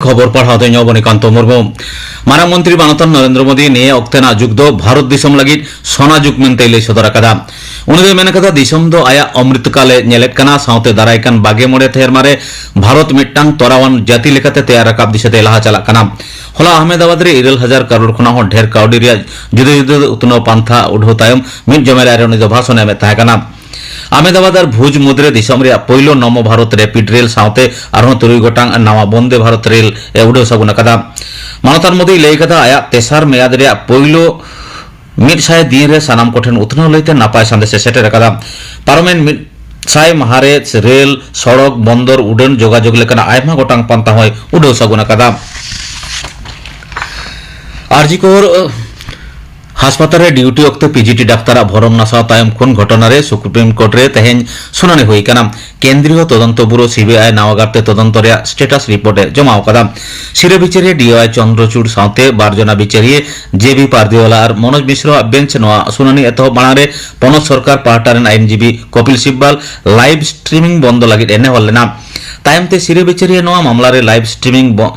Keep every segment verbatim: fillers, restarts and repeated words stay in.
ᱠᱷᱚᱵᱚᱨ ᱯᱟᱲᱦᱟᱣ ᱫᱚ ᱤᱧ ᱚᱵᱚᱱᱤᱠᱟᱱᱛᱚ ᱢᱩᱨᱢᱩ᱾ ᱢᱟᱨᱟᱝ ᱢᱚᱱᱛᱨᱤ ᱢᱟᱱᱚᱛᱟᱱ ᱱᱚᱨᱮᱱᱫᱨᱚ ᱢᱳᱫᱤ ᱱᱤᱭᱟᱹ ᱚᱠᱛᱮᱱᱟᱜ ᱡᱩᱜᱽ ᱫᱚ ᱵᱷᱟᱨᱚᱛ ᱫᱤᱥᱚᱢ ᱞᱟᱹᱜᱤᱫ ᱥᱚᱱᱟ ᱡᱩᱜᱽ ᱢᱮᱱᱛᱮᱭ ᱞᱟᱹᱭ ᱥᱚᱫᱚᱨ ᱟᱠᱟᱫᱟ᱾ ᱩᱱᱤ ᱫᱚᱭ ᱢᱮᱱ ᱟᱠᱟᱫᱟ, ᱫᱤᱥᱚᱢ ᱫᱚ ᱟᱭᱟᱜ ᱚᱢᱨᱤᱛ ᱠᱟᱞᱮ ᱧᱮᱞᱮᱫ ᱠᱟᱱᱟ, ᱥᱟᱶᱛᱮ ᱫᱟᱨᱟᱭ ᱠᱟᱱ ᱵᱟᱜᱮ ᱢᱚᱬᱮ ᱥᱮᱨᱢᱟ ᱨᱮ ᱵᱷᱟᱨᱚᱛ ᱢᱤᱫᱴᱟᱝ ᱛᱚᱨᱟᱣᱟᱱ ᱡᱟᱹᱛᱤ ᱞᱮᱠᱟᱛᱮ ᱛᱮᱭᱟᱨ ᱨᱟᱠᱟᱵ ᱫᱤᱥᱟᱹᱛᱮ ᱞᱟᱦᱟ ᱪᱟᱞᱟᱜ ᱠᱟᱱᱟ᱾ ᱦᱚᱞᱟ ᱟᱦᱢᱮᱫᱟᱵᱟᱫᱽ ᱨᱮ ᱤᱨᱟᱹᱞ ᱦᱟᱡᱟᱨ ᱠᱟᱨᱳᱲ ᱠᱷᱚᱱᱟᱜ ᱦᱚᱸ ᱰᱷᱮᱨ ᱠᱟᱹᱣᱰᱤ ᱨᱮᱭᱟᱜ ᱡᱩᱫᱟᱹ ᱡᱩᱫᱟᱹ ᱩᱛᱱᱟᱹᱣ ᱯᱟᱱᱛᱷᱟ ᱩᱰᱷᱟᱹᱣ ᱛᱟᱭᱚᱢ ᱢᱤᱫ ᱡᱚᱢᱮᱞᱟᱭ ᱨᱮ ᱩᱱᱤ ᱫᱚ ᱵᱷᱟᱥᱚᱱ ᱮ ᱮᱢᱮᱫ ᱛᱟᱦᱮᱸ ᱠᱟᱱᱟ᱾ ᱟᱦᱢᱮᱫᱟᱵᱟᱫᱽ ᱟᱨ ᱵᱷᱩᱡᱽ ᱢᱩᱫᱽᱨᱮ ᱫᱤᱥᱚᱢ ᱨᱮᱭᱟᱜ ᱯᱳᱭᱞᱳ ᱱᱚᱢᱚ ᱵᱷᱟᱨᱚᱛ ᱨᱮᱯᱤᱰ ᱨᱮᱞ ᱥᱟᱶᱛᱮ ᱟᱨᱦᱚᱸ ᱛᱩᱨᱩᱭ ᱜᱚᱴᱟᱝ ᱱᱟᱣᱟ ᱵᱚᱱᱫᱮ ᱵᱷᱟᱨᱚᱛ ᱨᱮᱞ ᱮ ᱩᱰᱟᱹᱣ ᱥᱟᱹᱜᱩᱱ ᱟᱠᱟᱫᱟ᱾ ᱢᱟᱱᱚᱛᱟᱱ ᱢᱳᱫᱤᱭ ᱞᱟᱹᱭ ᱟᱠᱟᱫᱟ, ᱟᱭᱟᱜ ᱛᱮᱥᱟᱨ ᱢᱮᱭᱟᱫ ᱨᱮᱭᱟᱜ ᱯᱳᱭᱞᱳ ᱢᱤᱫ ᱥᱟᱭ ᱫᱤᱱ ᱨᱮ ᱥᱟᱱᱟᱢ ᱠᱚᱴᱷᱮᱱ ᱩᱛᱱᱟᱹᱣ ᱞᱟᱹᱭᱛᱮ ᱱᱟᱯᱟᱭ ᱥᱟᱸᱫᱮᱥ ᱮ ᱥᱮᱴᱮᱨ ᱟᱠᱟᱫᱟ᱾ ᱯᱟᱨᱚᱢᱮᱱ ᱢᱤᱫ ᱥᱟᱭ ᱢᱟᱦᱟ ᱨᱮ ᱨᱮᱞ, ᱥᱚᱲᱚᱠ, ᱵᱚᱱᱫᱚᱨ, ᱩᱰᱟᱹᱱ ᱡᱳᱜᱟᱡᱳᱜᱽ ᱞᱮᱠᱟᱱᱟᱜ ᱟᱭᱢᱟ ᱜᱚᱴᱟᱝ ᱯᱟᱱᱛᱷᱟ ᱦᱚᱸᱭ ᱩᱰᱟᱹᱣ ᱥᱟᱹᱜᱩᱱ ᱟᱠᱟᱫᱟ᱾ ᱟᱨᱡᱤᱠᱚᱨ ᱦᱟᱥᱯᱟᱛᱟᱞ ᱨᱮ ᱰᱤᱭᱩᱴᱤ ᱚᱠᱛᱮ ᱯᱤᱡᱤᱴᱤ ᱰᱟᱠᱛᱟᱨᱟᱜ ᱵᱷᱚᱨᱚᱢ ᱱᱟᱥᱟᱣ ᱛᱟᱭᱚᱢ ᱠᱷᱚᱱ ᱜᱷᱚᱴᱚᱱᱟ ᱨᱮ ᱥᱩᱯᱨᱤᱢ ᱠᱳᱨᱴ ᱨᱮ ᱛᱮᱦᱮᱧ ᱥᱩᱱᱟᱹᱱᱤ ᱦᱩᱭ ᱟᱠᱟᱱᱟ᱾ ᱠᱮᱱᱫᱨᱤᱭᱚ ᱛᱚᱫᱚᱱᱛᱚ ᱵᱩᱨᱳ ᱥᱤᱵᱤᱟᱭ ᱱᱟᱣᱟ ᱜᱟᱨᱛᱮ ᱛᱚᱫᱚᱱᱛᱚ ᱨᱮᱭᱟᱜ ᱥᱴᱮᱴᱟᱥ ᱨᱤᱯᱳᱨᱴ ᱮ ᱡᱚᱢᱟ ᱟᱠᱟᱫᱟ᱾ ᱥᱤᱨᱟᱹ ᱵᱤᱪᱟᱹᱨᱤᱭᱟᱹ ᱰᱤᱣᱟᱭ ᱪᱚᱱᱫᱨᱚᱪᱩᱲ ᱥᱟᱶᱛᱮ ᱵᱟᱨ ᱡᱚᱱᱟ ᱵᱤᱪᱟᱹᱨᱤᱭᱟᱹ ᱡᱮ ᱵᱤ ᱯᱟᱨᱫᱤᱣᱟᱞᱟ ᱟᱨ ᱢᱚᱱᱳᱡᱽ ᱢᱤᱥᱨᱚ ᱟᱜ ᱵᱮᱧᱪ ᱱᱚᱣᱟ ᱥᱩᱱᱟᱹᱱᱤ ᱮᱛᱚᱦᱚᱵ ᱢᱟᱲᱟᱝ ᱨᱮ ᱯᱚᱱᱚᱛ ᱥᱚᱨᱠᱟᱨ ᱯᱟᱦᱴᱟ ᱨᱮᱱ ᱟᱭᱤᱱᱡᱤᱵᱤ ᱠᱚᱯᱤᱞ ᱥᱤᱵᱵᱟᱞ ᱞᱟᱭᱤᱵᱷ ᱥᱴᱨᱤᱢᱤᱝ ᱵᱚᱱᱫᱚ ᱞᱟᱹᱜᱤᱫ ᱮ ᱱᱮᱦᱚᱨ ᱞᱮᱱᱟ᱾ ᱛᱟᱭᱚᱢ ᱛᱮ ᱥᱤᱨᱟᱹ ᱵᱤᱪᱟᱹᱨᱤᱭᱟᱹ ᱱᱚᱣᱟ ᱢᱟᱢᱞᱟ ᱨᱮ ᱞᱟᱭᱤᱵᱷ ᱥᱴᱨᱤᱢᱤᱝ ᱵᱚ-,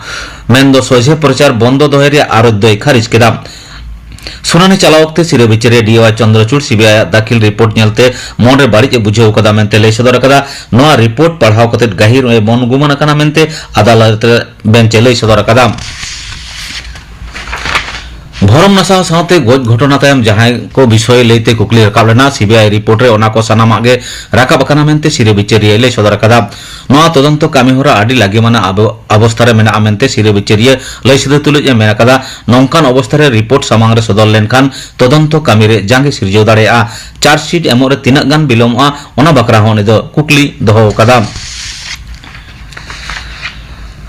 ᱢᱮᱱᱫᱚ ᱥᱚᱡᱷᱮ ᱯᱨᱚᱪᱟᱨ ᱵᱚᱱᱫᱚ ᱫᱚᱦᱚᱭ ᱨᱮᱭᱟᱜ ᱟᱨᱚᱡᱽ ᱫᱚᱭ ᱠᱷᱟᱨᱤᱡ ᱠᱮᱫᱟ᱾ ᱥᱩᱱᱟᱹᱱᱤ ᱪᱟᱞᱟᱣ ᱚᱠᱛᱮ ᱥᱤᱨᱟᱹ ᱵᱤᱪᱟᱹᱨᱤᱭᱟᱹ ᱰᱤᱣᱟᱭ ᱪᱚᱱᱫᱨᱚᱪᱩᱲ ᱥᱤᱵᱤᱟᱭ ᱟᱜ ᱫᱟᱹᱠᱷᱤᱞ ᱨᱤᱯᱳᱨᱴ ᱧᱮᱞᱛᱮ ᱢᱚᱱᱨᱮ ᱵᱟᱹᱲᱤᱡ ᱮ ᱵᱩᱡᱷᱟᱹᱣ ᱟᱠᱟᱫᱟ ᱢᱮᱱᱛᱮ ᱞᱟᱹᱭ ᱥᱚᱫᱚᱨ ᱟᱠᱟᱫᱟ᱾ ᱱᱚᱣᱟ ᱨᱤᱯᱳᱨᱴ ᱯᱟᱲᱦᱟᱣ ᱠᱟᱛᱮ ᱜᱟᱹᱦᱤᱨ ᱮ ᱢᱚᱱ ᱜᱩᱢᱟᱱ ᱟᱠᱟᱱᱟ ᱢᱮᱱᱛᱮ ᱟᱫᱟᱞᱚᱛ ᱨᱮ ᱵᱮᱧᱪ ᱮ ᱞᱟᱹᱭ ᱥᱚᱫᱚᱨ ᱟᱠᱟᱫᱟ᱾ ᱵᱷᱚᱨᱚᱢ ᱱᱟᱥᱟᱣ ᱥᱟᱶᱛᱮ ᱜᱚᱡ ᱜᱷᱚᱴᱚᱱᱟ ᱛᱟᱭᱚᱢ ᱡᱟᱦᱟᱸᱭ ᱠᱚ ᱵᱤᱥᱚᱭ ᱞᱟᱹᱭᱛᱮ ᱠᱩᱠᱞᱤ ᱨᱟᱠᱟᱵ ᱞᱮᱱᱟ, ᱥᱤᱵᱤᱟᱭ ᱨᱤᱯᱳᱨᱴ ᱨᱮ ᱚᱱᱟ ᱠᱚ ᱥᱟᱱᱟᱢᱟᱜ ᱜᱮ ᱨᱟᱠᱟᱵ ᱟᱠᱟᱱᱟ ᱢᱮᱱᱛᱮ ᱥᱤᱨᱟᱹ ᱵᱤᱪᱟᱹᱨᱤᱭᱟᱹᱭ ᱞᱟᱹᱭ ᱥᱚᱫᱚᱨ ᱟᱠᱟᱫᱟ᱾ ᱱᱚᱣᱟ ᱛᱚᱫᱚᱱᱛᱚ ᱠᱟᱹᱢᱤ ᱦᱚᱨᱟ ᱟᱹᱰᱤ ᱞᱟᱹᱜᱤᱢᱟᱱᱟᱜ ᱟᱵᱚ-, ᱚᱵᱚᱥᱛᱷᱟ ᱨᱮ ᱢᱮᱱᱟᱜᱼᱟ ᱢᱮᱱᱛᱮ ᱥᱤᱨᱟᱹ ᱵᱤᱪᱟᱹᱨᱤᱭᱟᱹ ᱞᱟᱹᱭ ᱥᱚᱫᱚᱨ ᱛᱩᱞᱩᱡ ᱮ ᱢᱮᱱ ᱟᱠᱟᱫᱟ, ᱱᱚᱝᱠᱟᱱ ᱚᱵᱚᱥᱛᱷᱟ ᱨᱮ ᱨᱤᱯᱳᱨᱴ ᱥᱟᱢᱟᱝ ᱨᱮ ᱥᱚᱫᱚᱨ ᱞᱮᱱᱠᱷᱟᱱ ᱛᱚᱫᱚᱱᱛᱚ ᱠᱟᱹᱢᱤ ᱨᱮ ᱡᱟᱸᱜᱮ ᱥᱤᱨᱡᱟᱹᱣ ᱫᱟᱲᱮᱭᱟᱜᱼᱟ᱾ ᱪᱟᱨᱡᱽᱥᱤᱴ ᱮᱢᱚᱜ ᱨᱮ ᱛᱤᱱᱟᱹᱜ ᱜᱟᱱ ᱵᱤᱞᱚᱢᱚᱜᱼᱟ, ᱚᱱᱟ ᱵᱟᱠᱷᱨᱟ ᱦᱚᱸ ᱩᱱᱤ ᱫᱚ ᱠᱩᱠᱞᱤ ᱫᱚᱦᱚ ᱟᱠᱟᱫᱟ᱾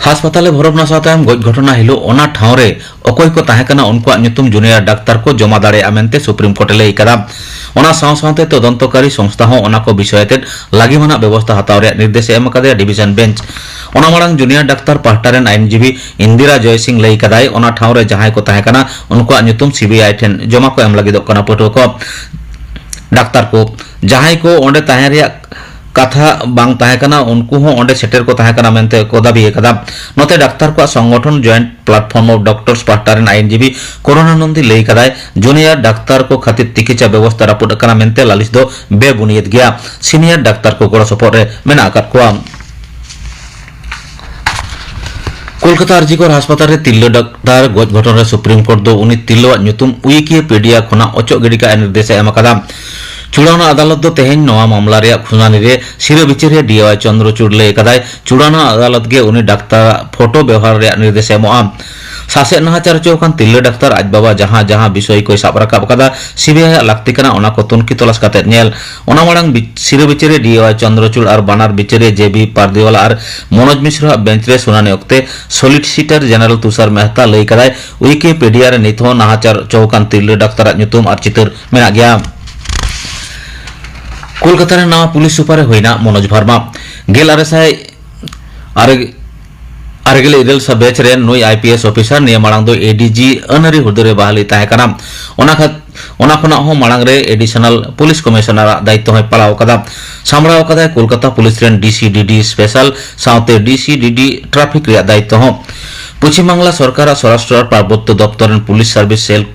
ᱦᱟᱥᱯᱟᱛᱟᱞ ᱨᱮ ᱵᱷᱚᱨᱚᱢ ᱱᱟᱥᱟᱣ ᱛᱟᱭᱚᱢ ᱜᱚᱡ ᱜᱷᱚᱴᱚᱱᱟ ᱦᱤᱞᱳᱜ ᱚᱱᱟ ᱴᱷᱟᱶ ᱨᱮ ᱚᱠᱚᱭ ᱠᱚ ᱛᱟᱦᱮᱸ ᱠᱟᱱᱟ, ᱩᱱᱠᱩᱣᱟᱜ ᱧᱩᱛᱩᱢ ᱡᱩᱱᱤᱭᱟᱨ ᱰᱟᱠᱛᱟᱨ ᱠᱚ ᱡᱚᱢᱟ ᱫᱟᱲᱮᱭᱟᱜᱼᱟ ᱢᱮᱱᱛᱮ ᱥᱩᱯᱨᱤᱢ ᱠᱳᱨᱴ ᱮ ᱞᱟᱹᱭ ᱟᱠᱟᱫᱟ᱾ ᱚᱱᱟ ᱥᱟᱶ ᱥᱟᱶᱛᱮ ᱛᱚᱫᱚᱱᱛᱚᱠᱟᱨᱤ ᱥᱚᱝᱥᱛᱷᱟ ᱦᱚᱸ ᱚᱱᱟ ᱠᱚ ᱵᱤᱥᱚᱭ ᱟᱛᱮᱫ ᱞᱟᱹᱜᱤᱢᱟᱱᱟᱜ ᱵᱮᱵᱚᱥᱛᱷᱟ ᱦᱟᱛᱟᱣ ᱨᱮᱭᱟᱜ ᱱᱤᱨᱫᱮᱥ ᱮ ᱮᱢ ᱟᱠᱟᱫᱮᱭᱟ ᱰᱤᱵᱤᱡᱚᱱ ᱵᱮᱧᱪ᱾ ᱚᱱᱟ ᱢᱟᱲᱟᱝ ᱡᱩᱱᱤᱭᱟᱨ ᱰᱟᱠᱛᱟᱨ ᱯᱟᱦᱴᱟ ᱨᱮᱱ ᱟᱭᱤᱱᱡᱤᱵᱤ ᱤᱱᱫᱤᱨᱟ ᱡᱚᱭ ᱥᱤᱝ ᱞᱟᱹᱭ ᱠᱟᱫᱟᱭ, ᱚᱱᱟ ᱴᱷᱟᱶ ᱨᱮ ᱡᱟᱦᱟᱸᱭ ᱠᱚ ᱛᱟᱦᱮᱸ ᱠᱟᱱᱟ, ᱩᱱᱠᱩᱣᱟᱜ ᱧᱩᱛᱩᱢ ᱥᱤᱵᱤᱟᱭ ᱴᱷᱮᱱ ᱡᱚᱢᱟ ᱠᱚ ᱮᱢ ᱞᱟᱹᱜᱤᱫᱚᱜ ᱠᱟᱱᱟ ᱯᱟᱹᱴᱷᱩᱣᱟᱹ ᱠᱚ᱾ ᱰᱟᱠᱛᱟᱨ ᱠᱚ ᱡᱟᱦᱟᱸᱭ ᱠᱚ ᱚᱸᱰᱮ ᱛᱟᱦᱮᱸ ᱨᱮᱭᱟᱜ ᱠᱟᱛᱷᱟ ᱵᱟᱝ ᱛᱟᱦᱮᱸ ᱠᱟᱱᱟ, ᱩᱱᱠᱩ ᱦᱚᱸ ᱚᱸᱰᱮ ᱥᱮᱴᱮᱨ ᱠᱚ ᱛᱟᱦᱮᱸ ᱠᱟᱱᱟ ᱢᱮᱱᱛᱮ ᱠᱚ ᱫᱟᱹᱵᱤ ᱟᱠᱟᱫᱟ᱾ ᱱᱚᱛᱮ ᱰᱟᱠᱛᱟᱨ ᱠᱚᱣᱟᱜ ᱥᱚᱝᱜᱚᱴᱷᱚᱱ Joint Platform of Doctors ᱯᱟᱦᱴᱟ ᱨᱮᱱ ᱟᱭᱤᱱᱡᱤᱵᱤ ᱠᱚᱨᱩᱱᱟᱱᱚᱱᱫᱤ ᱞᱟᱹᱭ ᱠᱟᱫᱟᱭ, ᱡᱩᱱᱤᱭᱟᱨ ᱰᱟᱠᱛᱟᱨ ᱠᱚ ᱠᱷᱟᱹᱛᱤᱨ ᱛᱤᱠᱤᱪᱷᱟ ᱵᱮᱵᱚᱥᱛᱟ ᱨᱟᱹᱯᱩᱫ ᱟᱠᱟᱱᱟ ᱢᱮᱱᱛᱮ ᱞᱟᱹᱞᱤᱥ ᱫᱚ ᱵᱮᱵᱩᱱᱤᱭᱟᱹᱫ ᱜᱮᱭᱟ᱾ ᱥᱤᱱᱤᱭᱟᱨ ᱰᱟᱠᱛᱟᱨ ᱠᱚ ᱜᱚᱲᱚ ᱥᱚᱯᱚᱦᱚᱫ ᱨᱮ ᱢᱮᱱᱟᱜ ᱟᱠᱟᱫ ᱠᱚᱣᱟ᱾ ᱠᱳᱞᱠᱟᱛᱟ ᱟᱨᱡᱤᱠᱚᱨ ᱦᱟᱥᱯᱟᱛᱟᱞ ᱨᱮ ᱛᱤᱨᱞᱟᱹ ᱰᱟᱠᱛᱟᱨ ᱜᱚᱡ ᱜᱷᱚᱴᱚᱱ ᱨᱮ ᱥᱩᱯᱨᱤᱢ ᱠᱳᱨᱴ ᱫᱚ ᱩᱱᱤ ᱛᱤᱨᱞᱟᱹᱣᱟᱜ ᱧᱩᱛᱩᱢ ᱣᱤᱠᱤᱯᱤᱰᱤᱭᱟ ᱠᱷᱚᱱᱟᱜ ᱚᱪᱚᱜ ᱜᱤᱰᱤ ᱠᱟᱜ ᱮ ᱱᱤᱨᱫᱮᱥ ᱮ ᱮᱢ ᱟᱠᱟᱫᱟ᱾ ᱪᱩᱲᱟᱣᱱᱟ ᱟᱫᱟᱞᱚᱛ ᱫᱚ ᱛᱮᱦᱮᱧ ᱱᱚᱣᱟ ᱢᱟᱢᱞᱟ ᱨᱮᱭᱟᱜ ᱥᱩᱱᱟᱱᱤ ᱨᱮ ᱥᱤᱨᱟᱹ ᱵᱤᱪᱟᱹᱨᱤᱭᱟᱹ ᱰᱤ ᱣᱟᱭ ᱪᱚᱱᱫᱨᱚᱪᱩᱲ ᱞᱟᱹᱭ ᱟᱠᱟᱫᱟᱭ, ᱪᱩᱲᱟᱣᱱᱟ ᱟᱫᱟᱞᱚᱛ ᱜᱮ ᱩᱱᱤ ᱰᱟᱠᱛᱟᱨ ᱯᱷᱳᱴᱳ ᱵᱮᱣᱦᱟᱨ ᱨᱮᱭᱟᱜ ᱱᱤᱨᱫᱮᱥ ᱮ ᱮᱢᱚᱜᱼᱟ᱾ ᱥᱟᱥᱮᱛ ᱱᱟᱦᱟᱪᱟᱨ ᱦᱚᱪᱚ ᱟᱠᱟᱱ ᱛᱤᱨᱞᱟᱹ ᱰᱟᱠᱛᱟᱨ ᱟᱡ ᱵᱟᱵᱟ ᱡᱟᱦᱟᱸ ᱡᱟᱦᱟᱸ ᱵᱤᱥᱚᱭ ᱠᱚᱭ ᱥᱟᱵ ᱨᱟᱠᱟᱵ ᱟᱠᱟᱫᱟ, ᱥᱤᱵᱤᱟᱭ ᱟᱜ ᱞᱟᱹᱠᱛᱤ ᱠᱟᱱᱟ ᱚᱱᱟ ᱠᱚ ᱛᱩᱱᱠᱷᱤ ᱛᱚᱞᱟᱥ ᱠᱟᱛᱮ ᱧᱮᱞ᱾ ᱚᱱᱟ ᱢᱟᱲᱟᱝ ᱵᱤᱪ-, ᱥᱤᱨᱟᱹ ᱵᱤᱪᱟᱹᱨᱤᱭᱟᱹ ᱰᱤ ᱣᱟᱭ ᱪᱚᱱᱫᱨᱚᱪᱩᱲ ᱟᱨ ᱵᱟᱱᱟᱨ ᱵᱤᱪᱟᱹᱨᱤᱭᱟᱹ ᱡᱮ ᱵᱤ ᱯᱟᱨᱫᱤᱣᱟᱞᱟ ᱟᱨ ᱢᱚᱱᱳᱡᱽ ᱢᱤᱥᱨᱚ ᱟᱜ ᱵᱮᱧᱪ ᱨᱮ ᱥᱩᱱᱟᱱᱤ ᱚᱠᱛᱮ ᱥᱚᱞᱤᱥᱤᱴᱟᱨ ᱡᱮᱱᱟᱨᱮᱞ ᱛᱩᱥᱟᱨ ᱢᱮᱦᱛᱟ ᱞᱟᱹᱭ ᱠᱟᱫᱟᱭ, ᱣᱤᱠᱤᱯᱤᱰᱤᱭᱟ ᱨᱮ ᱱᱤᱛ ᱦᱚᱸ ᱱᱟᱦᱟᱪᱟᱨ ᱦᱚᱪᱚ ᱟᱠᱟᱱ ᱛᱤᱨᱞᱟᱹ ᱰᱟᱠᱛᱟᱨᱟᱜ ᱧᱩᱛᱩᱢ ᱟᱨ ᱪᱤᱛᱟᱹᱨ ᱢᱮᱱᱟᱜ ᱜᱮᱭᱟ᱾ ᱠᱳᱞᱠᱟᱛᱟ ᱨᱮ ᱱᱟᱣᱟ ᱯᱩᱞᱤᱥ ᱥᱩᱯᱟᱨ ᱮ ᱦᱩᱭᱱᱟ ᱢᱚᱱᱳᱡᱽ ᱵᱷᱟᱨᱢᱟ᱾ ᱜᱮᱞ ᱟᱨᱮ ᱥᱟᱭ ᱟᱨᱮ, ᱟᱨᱮ ᱜᱮᱞ ᱤᱨᱟᱹᱞ ᱥᱟ ᱵᱮᱪ ᱨᱮᱱ ᱱᱩᱭ ᱟᱭ ᱯᱤ ᱮᱥ ᱚᱯᱷᱤᱥᱟᱨ ᱱᱤᱭᱟᱹ ᱢᱟᱲᱟᱝ ᱫᱚ ᱮ ᱰᱤ ᱡᱤ ᱟᱹᱱᱟᱹᱨᱤ ᱦᱩᱫᱟᱹ ᱨᱮ ᱵᱟᱦᱟᱞᱤ ᱛᱟᱦᱮᱸ ᱠᱟᱱᱟ᱾ ᱚᱱᱟ ᱠᱷᱟᱛ-, ᱚᱱᱟ ᱠᱷᱚᱱᱟᱜ ᱦᱚᱸ ᱢᱟᱲᱟᱝ ᱨᱮ ᱮᱰᱤᱥᱚᱱᱟᱞ ᱯᱩᱞᱤᱥ ᱠᱚᱢᱤᱥᱚᱱᱟᱨ ᱟᱜ ᱫᱟᱭᱤᱛᱛᱚ ᱦᱚᱸᱭ ᱯᱟᱞᱟᱣ ᱟᱠᱟᱫᱟ᱾ ᱥᱟᱢᱵᱲᱟᱣ ᱟᱠᱟᱫᱟᱭ ᱠᱳᱞᱠᱟᱛᱟ ᱯᱩᱞᱤᱥ ᱨᱮᱱ ᱰᱤ ᱥᱤ ᱰᱤ ᱰᱤ ᱥᱯᱮᱥᱟᱞ ᱥᱟᱶᱛᱮ ᱰᱤ ᱥᱤ ᱰᱤ ᱰᱤ ᱴᱨᱟᱯᱷᱤᱠ ᱨᱮᱭᱟᱜ ᱫᱟᱭᱤᱛᱛᱚ ᱦᱚᱸ᱾ ᱯᱚᱪᱷᱤᱢ ᱵᱟᱝᱞᱟ ᱥᱚᱨᱠᱟᱨᱟᱜ ᱥᱚᱨᱟᱥᱴᱨᱚ ᱟᱨ ᱯᱟᱨᱵᱚᱛᱛᱚ ᱫᱚᱯᱛᱚᱨ ᱨᱮᱱ ᱯᱩᱞᱤᱥ ᱥᱟᱨᱵᱷᱤᱥ ᱥᱮᱞ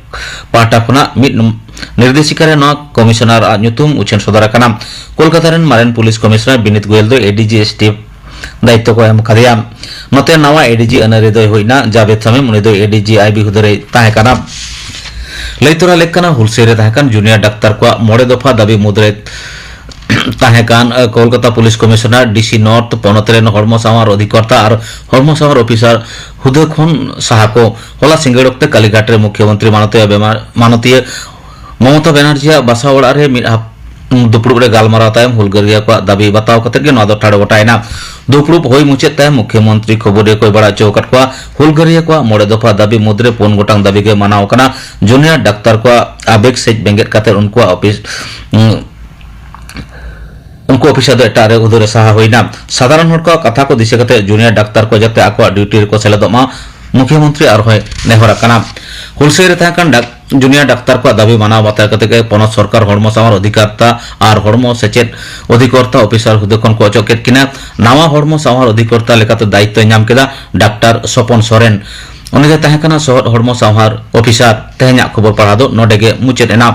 ᱯᱟᱦᱴᱟ ᱠᱷᱚᱱᱟᱜ ᱢᱤᱫ ᱱᱚᱢ-, ᱱᱤᱨᱫᱮᱥᱤᱠᱟ ᱨᱮ ᱱᱚᱣᱟ ᱠᱚᱢᱤᱥᱚᱱᱟᱨ ᱟᱜ ᱧᱩᱛᱩᱢ ᱩᱪᱷᱟᱹᱱ ᱥᱚᱫᱚᱨ ᱟᱠᱟᱱᱟ᱾ ᱠᱳᱞᱠᱟᱛᱟ ᱨᱮᱱ ᱢᱟᱨᱮᱱ ᱯᱩᱞᱤᱥ ᱠᱚᱢᱤᱥᱚᱱᱟᱨ ᱵᱤᱱᱤᱛ ᱜᱳᱭᱮᱞ ᱫᱚ ᱮ ᱰᱤ ᱡᱤ ᱮᱥ ᱴᱤ ᱮᱯᱷ ᱫᱟᱭᱤᱛᱛᱚ ᱠᱚ ᱮᱢ ᱟᱠᱟᱫᱮᱭᱟ᱾ ᱱᱚᱛᱮ ᱱᱟᱣᱟ ᱮ ᱰᱤ ᱡᱤ ᱟᱹᱱᱟᱹᱨᱤ ᱫᱚᱭ ᱦᱩᱭᱱᱟ ᱡᱟᱵᱮᱫ ᱥᱟᱢᱤᱢ, ᱩᱱᱤ ᱫᱚ ᱮ ᱰᱤ ᱡᱤ ᱟᱭ ᱵᱤ ᱦᱩᱫᱟᱹ ᱨᱮᱭ ᱛᱟᱦᱮᱸ ᱠᱟᱱᱟ᱾ ᱞᱟᱹᱭ ᱛᱚᱨᱟ ᱞᱮᱠ ᱠᱟᱱᱟ, ᱦᱩᱞᱥᱟᱹᱭ ᱨᱮ ᱛᱟᱦᱮᱸ ᱠᱟᱱ ᱡᱩᱱᱤᱭᱟᱨ ᱰᱟᱠᱛᱟᱨ ᱠᱚᱣᱟᱜ ᱢᱚᱬᱮ ᱫᱚᱯᱷᱟ ᱫᱟᱹᱵᱤ ᱢᱩᱫᱽᱨᱮ ᱛᱟᱦᱮᱸ ᱠᱟᱱ, ᱟᱹ, ᱠᱳᱞᱠᱟᱛᱟ ᱯᱩᱞᱤᱥ ᱠᱚᱢᱤᱥᱚᱱᱟᱨ, ᱰᱤ ᱥᱤ ᱱᱚᱨᱛᱷ, ᱯᱚᱱᱚᱛ ᱨᱮᱱ ᱦᱚᱲᱢᱚ ᱥᱟᱶᱟᱨ ᱚᱫᱷᱤᱠᱚᱨᱛᱟ ᱟᱨ ᱦᱚᱲᱢᱚ ᱥᱟᱶᱟᱨ ᱚᱯᱷᱤᱥᱟᱨ ᱦᱩᱫᱟᱹ ᱠᱷᱚᱱ ᱥᱟᱦᱟ ᱠᱚ᱾ ᱦᱚᱞᱟ ᱥᱤᱸᱜᱟᱹᱲ ᱚᱠᱛᱮ ᱠᱟᱞᱤᱜᱷᱟᱴ ᱨᱮ ᱢᱩᱠᱷᱭᱚᱢᱚᱱᱛᱨᱤ ᱢᱟᱱᱚᱛᱤᱭᱟᱹ ᱵᱮᱢᱟ-, ᱢᱟᱱᱚᱛᱤᱭᱟᱹ ᱢᱚᱢᱚᱛᱟ ᱵᱮᱱᱟᱨᱡᱤᱭᱟᱜ ᱵᱟᱥᱟ ᱚᱲᱟᱜ ᱨᱮ ᱢᱤᱫ ᱦᱟᱯ-, ᱫᱩᱯᱲᱩᱵ ᱨᱮ ᱜᱟᱞᱢᱟᱨᱟᱣ ᱛᱟᱭᱚᱢ ᱦᱩᱞᱜᱟᱹᱨᱤᱭᱟᱹ ᱠᱚᱣᱟᱜ ᱫᱟᱹᱵᱤ ᱵᱟᱛᱟᱣ ᱠᱟᱛᱮ ᱜᱮ ᱱᱚᱣᱟ ᱫᱚ ᱴᱷᱟᱲᱚ ᱜᱚᱴᱟᱭᱮᱱᱟ᱾ ᱫᱩᱯᱲᱩᱵ ᱦᱩᱭ ᱢᱩᱪᱟᱹᱫ ᱛᱟᱭᱚᱢ ᱢᱩᱠᱷᱭᱚᱢᱚᱱᱛᱨᱤ ᱠᱷᱚᱵᱚᱨᱤᱭᱟᱹ ᱠᱚᱭ ᱵᱟᱲᱟᱭ ᱦᱚᱪᱚ ᱟᱠᱟᱫ ᱠᱚᱣᱟ, ᱦᱩᱞᱜᱟᱹᱨᱤᱭᱟᱹ ᱠᱚᱣᱟᱜ ᱢᱚᱬᱮ ᱫᱚᱯᱷᱟ ᱫᱟᱹᱵᱤ ᱢᱩᱫᱽᱨᱮ ᱯᱩᱱ ᱜᱚᱴᱟᱝ ᱫᱟᱹᱵᱤ ᱜᱮ ᱢᱟᱱᱟᱣ ᱟᱠᱟᱱᱟ᱾ ᱡᱩᱱᱤᱭᱟᱨ ᱰᱟᱠᱛᱟᱨ ᱠᱚᱣᱟᱜ ᱟᱵᱮᱜ ᱥᱮᱡ ᱵᱮᱸᱜᱮᱫ ᱠᱟᱛᱮ ᱩᱱᱠᱩᱣᱟᱜ ᱚᱯᱷᱤᱥ, ᱩᱸ, ᱩᱱᱠᱩ ᱚᱯᱷᱤᱥᱟᱨ ᱫᱚ ᱮᱴᱟᱜ ᱨᱮ ᱦᱩᱫᱟᱹ ᱨᱮ ᱥᱟᱦᱟ ᱦᱩᱭᱱᱟ᱾ ᱥᱟᱫᱷᱟᱨᱚᱱ ᱦᱚᱲ ᱠᱚᱣᱟᱜ ᱠᱟᱛᱷᱟ ᱠᱚ ᱫᱤᱥᱟᱹ ᱠᱟᱛᱮ ᱡᱩᱱᱤᱭᱟᱨ ᱰᱟᱠᱛᱟᱨ ᱠᱚ ᱡᱟᱛᱮ ᱟᱠᱚᱣᱟᱜ ᱰᱤᱭᱩᱴᱤ ᱨᱮᱠᱚ ᱥᱮᱞᱮᱫᱚᱜ ᱢᱟ, ᱢᱩᱠᱷᱭᱚᱢᱚᱱᱛᱨᱤ ᱟᱨᱦᱚᱸᱭ ᱱᱮᱦᱚᱨ ᱟᱠᱟᱱᱟ᱾ ᱦᱩᱞᱥᱟᱹᱭ ᱨᱮ ᱛᱟᱦᱮᱸ ᱠᱟᱱ ᱰᱟᱠ-, ᱡᱩᱱᱤᱭᱟᱨ ᱰᱟᱠᱛᱟᱨ ᱠᱚᱣᱟᱜ ᱫᱟᱹᱵᱤ ᱢᱟᱱᱟᱣ ᱵᱟᱛᱟᱣ ᱠᱟᱛᱮ ᱜᱮ ᱯᱚᱱᱚᱛ ᱥᱚᱨᱠᱟᱨ ᱦᱚᱲᱢᱚ ᱥᱟᱶᱟᱨ ᱚᱫᱷᱤᱠᱟᱨᱛᱟ ᱟᱨ ᱦᱚᱲᱢᱚ ᱥᱮᱪᱮᱫ ᱚᱫᱷᱤᱠᱚᱨᱛᱟ ᱚᱯᱷᱤᱥᱟᱨ ᱦᱩᱫᱟᱹ ᱠᱷᱚᱱ ᱠᱚ ᱚᱪᱚᱜ ᱠᱮᱫ ᱠᱤᱱᱟ᱾ ᱱᱟᱣᱟ ᱦᱚᱲᱢᱚ ᱥᱟᱶᱟᱨ ᱚᱫᱷᱤᱠᱚᱨᱛᱟ ᱞᱮᱠᱟᱛᱮ ᱫᱟᱭᱤᱛᱛᱚᱭ ᱧᱟᱢ ᱠᱮᱫᱟ ᱰᱟᱠᱛᱟᱨ ᱥᱚᱯᱚᱱ ᱥᱚᱨᱮᱱ᱾ ᱩᱱᱤ ᱜᱮ ᱛᱟᱦᱮᱸ ᱠᱟᱱᱟ ᱥᱚᱦᱚᱫ ᱦᱚᱲᱢᱚ ᱥᱟᱶᱟᱨ ᱚᱯᱷᱤᱥᱟᱨ᱾ ᱛᱮᱦᱮᱧᱟᱜ ᱠᱷᱚᱵᱚᱨ ᱯᱟᱲᱦᱟᱣ ᱫᱚ ᱱᱚᱰᱮ ᱜᱮ ᱢᱩᱪᱟᱹᱫ ᱮᱱᱟ᱾